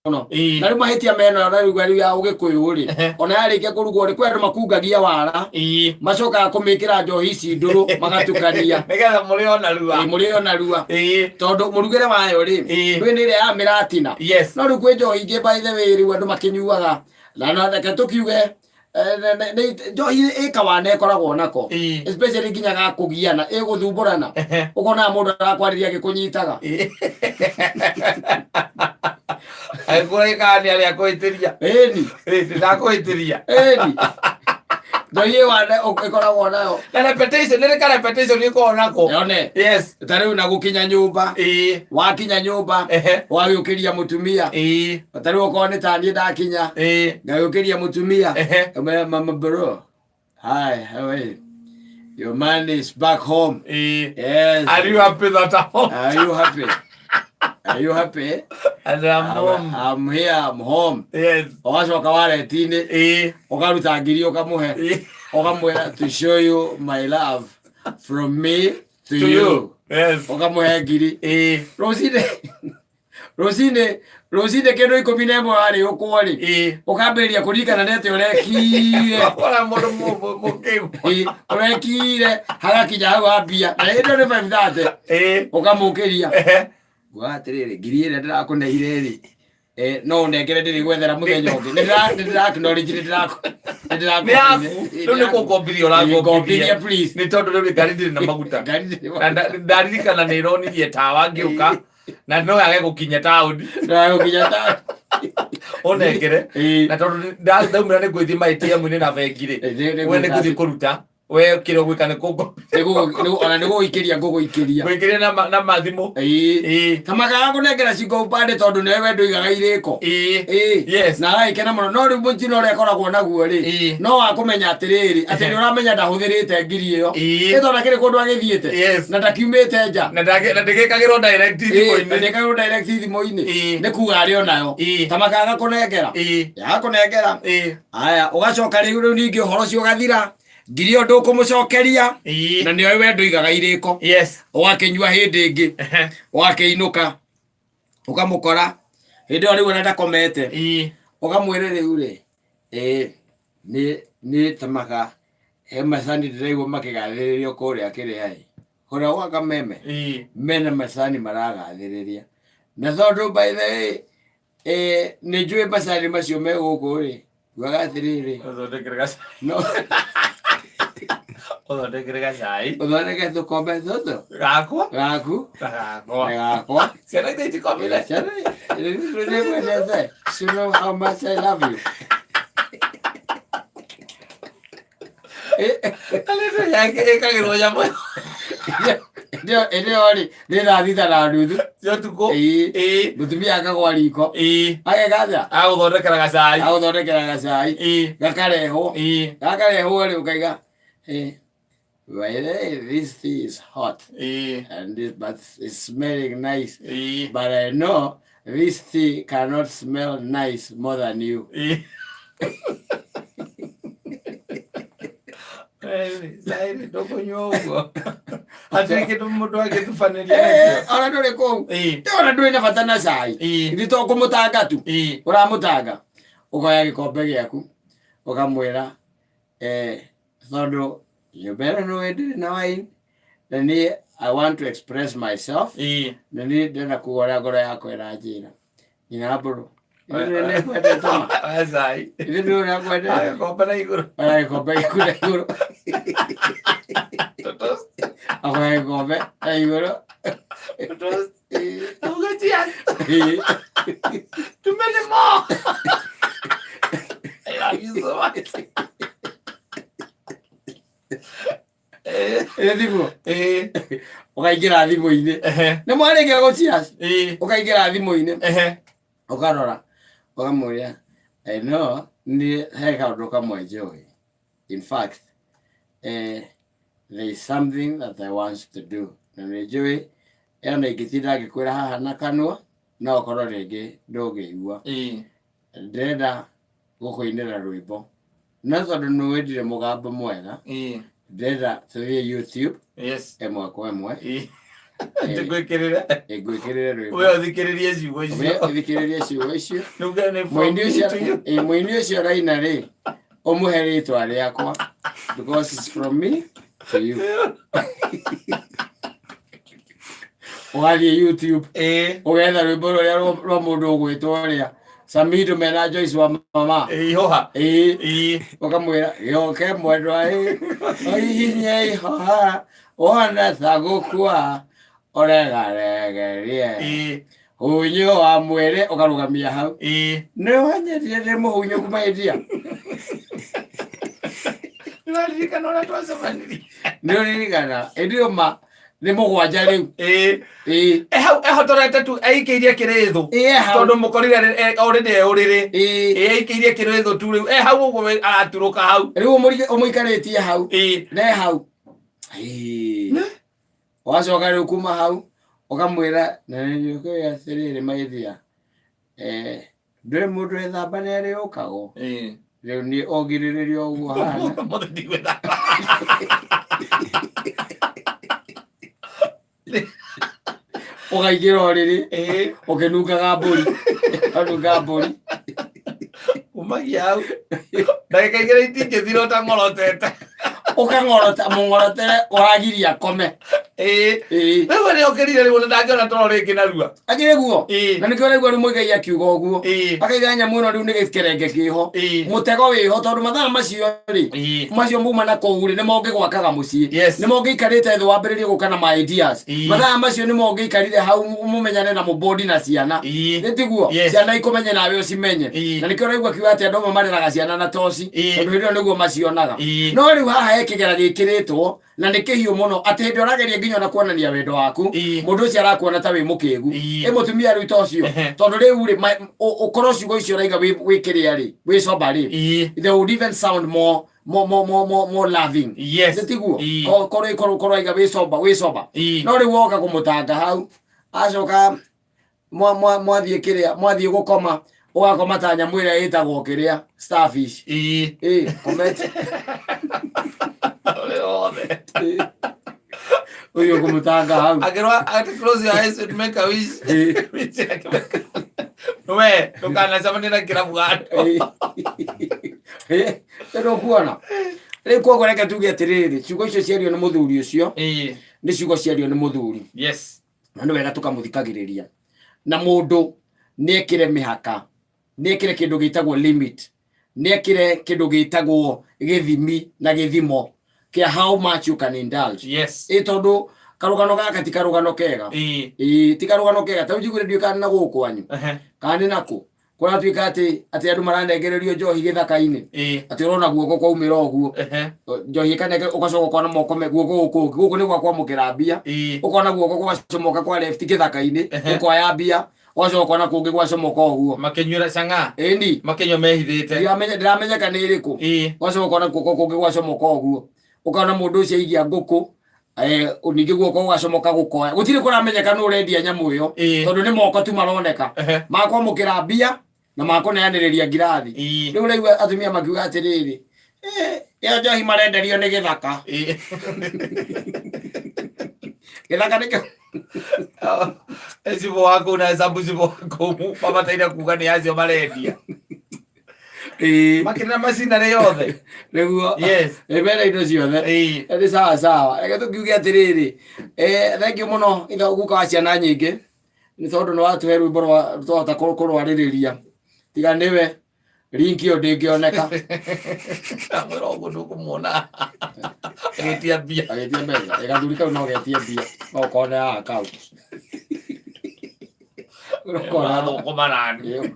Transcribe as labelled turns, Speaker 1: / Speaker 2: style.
Speaker 1: Mũno. Na rĩu mahĩtia mena na rĩu rĩu ya ũgĩkũyũ rĩ, ona yarĩkia kũrugwo rĩ, kwĩ andũ makungagia wara, macokaga kũmĩkĩra njohi ici ndũrũ magatukania
Speaker 2: nĩgetha mũrĩo narua.
Speaker 1: Ĩ, mũrĩo narua, tondũ mũrugĩre wayo rĩ, ndwĩ nĩ ĩrĩa ya mĩratina. No rĩu kwĩ njohi ingĩ, by the way, rĩu andũ makĩnyuaga na reke tũkiuge njohi ĩkawana ĩkoragwo nako, especially nginya gakũgiana ĩgũthumbũrana, ũkonaga mũndũ arakwarĩria agĩkũnyitaga.
Speaker 2: Agĩkũrĩkaga nĩ arĩa kũhĩtĩria.
Speaker 1: Ĩni.
Speaker 2: Ndakũhĩtĩria.
Speaker 1: Ĩni, njohi ĩwana ĩkoragwo nayo.
Speaker 2: Na repetition, nĩ ka repetition ĩkoragwo nako.
Speaker 1: Yone. Ta rĩu na gũkinya nyũmba, wakinya nyũmba, wagĩũkĩria mũtumia, ta rĩu okorwo nĩ ta niĩ ndakinya, ngagĩũkĩria mũtumia, ngamwĩra, "Mama bro, hi, how are you? Your man is back home." Yes.
Speaker 2: Are you happy that I'm home?
Speaker 1: Are you happy? Are you happy?
Speaker 2: And I'm home.
Speaker 1: I'm here, I'm home. Ũgacoka wareti-inĩ, ũkaruta ngiri ũkamũhe, ũkamwĩra, "To show you my love from me to
Speaker 2: To
Speaker 1: you."
Speaker 2: you.
Speaker 1: Ũkamũhe ngiri. Rũcinĩ rũcinĩ rũcinĩ kĩndũ 11 warĩ ũkwo rĩ, ũkambĩrĩria kũririkana nĩ atĩ ũrekire.
Speaker 2: Ora mũndũ mũkĩgu.
Speaker 1: Ĩ, ũrekire hagakinya hau hambia na hĩndĩ ĩyo nĩ 5:30. Ũkamũkĩria, nguga atĩrĩrĩ, ngiri ĩrĩa ndĩrakũneire rĩ, no ũnengere ndĩrĩgwethera mũthenya ũngĩ. Nĩ ndĩra acknowledge nĩ ndĩrakũneire.
Speaker 2: Nĩ yaku. Rĩu nĩ kũngombithia ũrangombithia.
Speaker 1: Ngombithia, please.
Speaker 2: Nĩ tondũ rĩu ngari ndĩrĩ na maguta.
Speaker 1: Ngari ndĩrĩ
Speaker 2: Na ndaririkana nĩ ĩronirie tawa ngĩũka na no yage gũkinya taũni.
Speaker 1: Ndagũkinya ta
Speaker 2: Ũnengere. Na tondũ ndaumĩra nĩ ngwĩthiĩ ma ATM-inĩ na bengi rĩ, we nĩ ngũthiĩ kũruta, we kĩrĩa ũgwĩka nĩ kũngo
Speaker 1: Ona nĩ gũgũikĩria ngũgũikĩria.
Speaker 2: Ngũikĩria na mathimũ.
Speaker 1: Ta makaga kũnengera cingo upande tondũ nĩwe we ndũigaga irĩko. Na agagĩkena mũno, no rĩu mũtino ũrĩa akoragwo naguo rĩ, no wa kũmenya atĩrĩrĩ, atĩ nĩ ũramenya ndahũthĩrĩte ngiri ĩyo, ĩ tondũ akĩrĩ kũndũ agĩthiĩte na ndakiumĩte nja.
Speaker 2: Na ndĩgĩkagĩrwo direct
Speaker 1: Na
Speaker 2: thimũ-inĩ.
Speaker 1: ndĩkagĩrwo direct thimũ-inĩ. Nĩ kuga arĩ onayo. Ta makaga kũnengera, yagakũnengera. Aya, ũgacoka rĩu ningĩ ũhoro ũcio ũgathira, ngiri ĩyo ndũkũmũcokeria, na nĩoĩ we ndũigaga irĩko. Ũgakĩnyua hĩndĩ ĩngĩ, ũgakĩinũka, ũkamũkora hĩndĩ ĩyo rĩu ona ndakomete, ũkamwĩra, rĩu rĩ, ĩ nĩ tamaga he macani ndĩraigua makĩgathĩrĩrio kũrĩa kĩrĩa ĩ kũrĩa gwa Kameme, mena macani maragathĩrĩria, na tondũ by the way nĩ njũĩ macani macio me gũkũ rĩ, ugaga atĩrĩrĩ,
Speaker 2: Ũthondekere gacai.
Speaker 1: No
Speaker 2: Ũthondekere gacai.
Speaker 1: Ũthondeke tũkombe tũtũ.
Speaker 2: Gakwa.
Speaker 1: Gaku.
Speaker 2: Na gakwa.
Speaker 1: Na gakwa.
Speaker 2: Ciana ithe itikomire.
Speaker 1: Ciana nĩngwendete. You know how much I love you.
Speaker 2: Alete yake ĩkagĩrwo nyamũ.
Speaker 1: Ĩrĩ rĩ nĩ thaa 6:30
Speaker 2: cia ũtukũ.
Speaker 1: Mũtumia akagwa riko, ageka atĩa?
Speaker 2: Agũthondekera gacai.
Speaker 1: Agũthondekera gacai. Gakarehwo. Gakarehwo rĩ, ũkaiga, "By the way, this tea is hot and this, but it's smelling nice, but I know this tea cannot smell nice more than you."
Speaker 2: Cai ndũkũnyua ũguo. Hatirĩ kĩndũ mũndũ angĩtubanĩria nakĩo.
Speaker 1: Ona ndũrĩ kũu. Ona ndũrĩ na bata na cai. Ithuĩ to kũmũtanga tu ũramũtanga, ũkoya gĩkombe gĩaku, ũkamwĩra, tondũ nyũmba ĩno nĩũĩ ndĩrĩ na wine, na niĩ I want to express myself, na niĩ ndĩrenda kuga ũrĩa ngoro yakwa ĩranjĩra, nyina mbũrũ, ithuĩ nĩkwendete ma.
Speaker 2: Oya cai.
Speaker 1: Ithuĩ nĩ ũrĩa kwendete.
Speaker 2: Gĩkombe na igũrũ.
Speaker 1: Oya gĩkombe gĩaku na igũrũ.
Speaker 2: Tũtoast.
Speaker 1: Akoya gĩkombe na igũrũ.
Speaker 2: Tũtoast. Auga cheers. Too many more. I love you so much.
Speaker 1: Ĩ thimũ ũkaingĩra thimũ-inĩ, nĩ mwarĩkia gũ cheers, ũkaingĩra thimũ-inĩ, ũkarora, ũkamwĩra, "I know nĩ he kaũndũ kamwe njũĩ. In fact, there is something that I want to do, na nĩ njũĩ ona ingĩtinda ngĩkwĩra haha na kanua no ũkorwo rĩngĩ ndũngĩigua. Ndĩrenda gũkũinĩra rwĩmbo, no tondũ nĩũĩ ndirĩ mũgambo mwega, ndĩrenda tũthiĩ YouTube ĩmwe kwa ĩmwe."
Speaker 2: Ngwĩkĩrĩre.
Speaker 1: Ngwĩkĩrĩre rwĩmbo.
Speaker 2: We ũthikĩrĩrie ciugo
Speaker 1: We
Speaker 2: icio.
Speaker 1: ũthikĩrĩrie ciugo icio.
Speaker 2: Nuge nĩ from
Speaker 1: Mũini
Speaker 2: me
Speaker 1: ũcio
Speaker 2: to you.
Speaker 1: mũini ũcio ũraina rĩ, ũmũhe rĩtwa rĩakwa because it's from me to you. Ũgathiĩ YouTube ũgetha rwĩmbo rũrĩa rwa mũndũ ũgwĩtwo ũrĩa Samido mena Joyce wa mama.
Speaker 2: Ihoha.
Speaker 1: Ũkamwĩra gĩoke mwendwa ĩ ũhihinye ihoha wona ta gũkua ũregaregerie hunyũ wa mwĩrĩ ũkarũgamia hau. Nĩ wanyendire ndĩ mũhunyũku mahĩtia.
Speaker 2: Nĩwaririkana ũrĩa twacemanirie?
Speaker 1: Nĩ ũririkana ĩndĩ ĩyo ma nĩ mũgwanja rĩu.
Speaker 2: Ĩĩ. Hau ehotorete tu eikĩirie kĩrĩthũ.
Speaker 1: Ĩĩ hau.
Speaker 2: Tondũ mũkorire already e ũrĩrĩ.
Speaker 1: Ĩĩ.
Speaker 2: Ĩĩ eikĩirie kĩrĩthũ tu rĩu. E hau ũguo araturũka hau.
Speaker 1: Rĩu ũmũikarĩtie hau.
Speaker 2: Ĩĩ.
Speaker 1: Ne hau. Ĩĩ. Wacoka rĩu kuma hau ũkamwĩra na nĩũkũĩ atĩrĩrĩ maithia. Ndũrĩ mũndũ ethamba nĩ arĩũkagwo. Rĩu niĩ ongirĩrĩria ũguo hana.
Speaker 2: Mũthĩ ndigwĩthamba.
Speaker 1: Ũkaingĩra ũrĩrĩ ũkĩnungaga mbũri. Ũkanunga mbũri.
Speaker 2: Umagia hau. Ndagĩka igĩrĩ itingĩthira ũtang'orotete.
Speaker 1: Ũkang'orota mũng'orotere ũragiria akome.
Speaker 2: Ĩĩ.
Speaker 1: Ĩĩ.
Speaker 2: Rĩu we nĩokĩrire rĩu ona ndangĩona toro rĩngĩ narua.
Speaker 1: Akĩrĩ guo.
Speaker 2: Ĩĩ.
Speaker 1: Na nĩkĩo ũraigua rĩu Muigai akiuga ũguo.
Speaker 2: Ĩĩ.
Speaker 1: Akaiga nyamũ ĩno rĩu nĩ gĩkerenge kĩho.
Speaker 2: Ĩĩ.
Speaker 1: Mũtego wĩho tondũ mathaa macio rĩ.
Speaker 2: Ĩĩ.
Speaker 1: Macio muma na kũu rĩ nĩmo ũngĩgwakaga mũciĩ.
Speaker 2: Yes.
Speaker 1: Nĩmo ũngĩikarĩte thĩ wambĩrĩrie gũka na ma ideas.
Speaker 2: Ĩĩ.
Speaker 1: Mathaa macio nĩmo ũngĩikarire hau mũmenyane na mũbondi na ciana.
Speaker 2: Ĩĩ.
Speaker 1: Nĩ tiguo?
Speaker 2: Yes.
Speaker 1: Ciana ikũmenye nawe ũcimenye.
Speaker 2: Ĩĩ.
Speaker 1: Na nĩkĩo ũraigua akiuga atĩ andũ amwe mareraga ciana na toci.
Speaker 2: Ĩĩ.
Speaker 1: Tondũ hĩndĩ ĩyo nĩguo macionaga.
Speaker 2: Ĩĩ.
Speaker 1: No rĩu haha he kĩgera gĩkĩrĩtwo na nĩ kĩhiũ mũno atĩ hĩndĩ ũrageria nginya ona kuonania wendo waku
Speaker 2: Ĩĩ.
Speaker 1: mũndũ ũcio arakuona ta wĩ mũkĩgu
Speaker 2: Ĩĩ.
Speaker 1: ĩ mũtumia rĩu ta ũcio
Speaker 2: Ehe.
Speaker 1: tondũ rĩu rĩ ũkorwo ciugo icio ũraiga wĩ kĩrĩa rĩ wĩ sober rĩ
Speaker 2: Ĩĩ.
Speaker 1: they would even sound more more more more more, more loving
Speaker 2: Yes.
Speaker 1: Nĩ tiguo
Speaker 2: Ĩĩ.
Speaker 1: Korwo korwo korwo aiga wĩ sober wĩ sober
Speaker 2: Ĩĩ.
Speaker 1: no rĩu woka kũmũtanga hau acoka mwathiĩ kĩrĩa mwathiĩ gũkoma ũgakoma ta nyamũ ĩrĩa ĩtagwo kĩrĩa starfish.
Speaker 2: Ĩĩ.
Speaker 1: Ĩĩ, komete.
Speaker 2: Ũrĩ wothe.
Speaker 1: Ĩĩ. Ũyũ ũkũmũtanga hau.
Speaker 2: Akĩrwo atĩ close your eyes and make a wish.
Speaker 1: Ĩĩ.
Speaker 2: Wish akĩmeka. We, ndũkanacemanie na kĩrabu handũ.
Speaker 1: Ĩĩ. Ĩĩ, nĩ ũkuona rĩu koguo reke tuge atĩrĩrĩ ciugo icio ciario nĩ mũthuri ũcio
Speaker 2: Ĩĩ.
Speaker 1: nĩ ciugo ciario nĩ mũthuri.
Speaker 2: Yes.
Speaker 1: Na nĩ wega tũkamũthikagĩrĩria na mũndũ nĩ ekĩre mĩhaka, nĩ ekĩre kĩndũ gĩtagwo limit, nĩ ekĩre kĩndũ gĩtagwo gĩthimi na gĩthimo kĩa how much you can indulge.
Speaker 2: Yes.
Speaker 1: Ĩ tondũ karũgano gaka ti karũgano kega.
Speaker 2: Ĩĩ.
Speaker 1: Ĩ ti karũgano kega. Ta rĩu njiguire ndiũĩ kana na gũkũ kwanyu.
Speaker 2: Ehe.
Speaker 1: Kana nĩ nakũ. Kũratuĩka atĩ andũ maranengererio njohi gĩthaka-inĩ.
Speaker 2: Ĩĩ.
Speaker 1: Atĩ ũrona guoko kwaumĩra ũguo.
Speaker 2: Ehe.
Speaker 1: Njohi ĩkanengera ũgacoka ũkona moko me guoko gũkũ ũngĩ. Gũkũ nĩ gwa kwamũkĩra mbia.
Speaker 2: Ĩĩ.
Speaker 1: Ũkona guoko gwacomoka kwa left gĩthaka-inĩ,
Speaker 2: Ehe.
Speaker 1: ũkoya mbia, ũgacoka ũkona kũngĩ gwacomoka ũguo.
Speaker 2: Makĩnyuĩra cang'aa.
Speaker 1: Ĩni.
Speaker 2: Makĩnyua mehithĩte.
Speaker 1: Ndĩramenyeka nĩ ĩrĩkũ.
Speaker 2: Ĩĩ.
Speaker 1: Ũgacoka ũkona guoko kũngĩ gwacomoka ũguo. Ũkona mũndũ ũcio aigia ngũkũ, ningĩ guoko gũgacomoka gũkoya. Gũtirĩ kũramenyeka nũ ũrendia nyamũ ĩyo.
Speaker 2: Ĩĩ.
Speaker 1: Tondũ nĩ moko tu maroneka.
Speaker 2: Ehe.
Speaker 1: Ma kwamũkĩra mbia na makũneanĩrĩria ngirathi.
Speaker 2: Ĩĩ.
Speaker 1: Rĩu ũraigua atumia makiuga atĩrĩrĩ, ĩyo njohi marenderio nĩ gĩthaka.
Speaker 2: Ĩĩ.
Speaker 1: Gĩthaka nĩkĩo.
Speaker 2: Cibũ wa kũu na sabu cibũ wa kũu mabataire kuga nĩ acio marendia.
Speaker 1: Ĩĩ.
Speaker 2: Makĩrĩ na macinarĩ yothe.
Speaker 1: Nĩguo.
Speaker 2: Yes.
Speaker 1: Ĩ mena indo ciothe.
Speaker 2: Ĩĩ.
Speaker 1: Nĩ sawa sawa. Reke tũkiuge atĩrĩrĩ, thank you mũno ithe guka wa ciana nyingĩ nĩ tondũ nĩ watũhe rwĩmbo rwa twahota kũrwarĩrĩria. Tiga nĩwe link ĩyo ndĩngĩoneka.
Speaker 2: Ndamwĩra ũguo ndũkũmuona. Agĩtia mbia.
Speaker 1: Agĩtia mbeca. Ĩ gathuri kau no getie mbia. No ũkone haha kau. Ũkona.
Speaker 2: Mathũkũma nani.
Speaker 1: Ĩyo.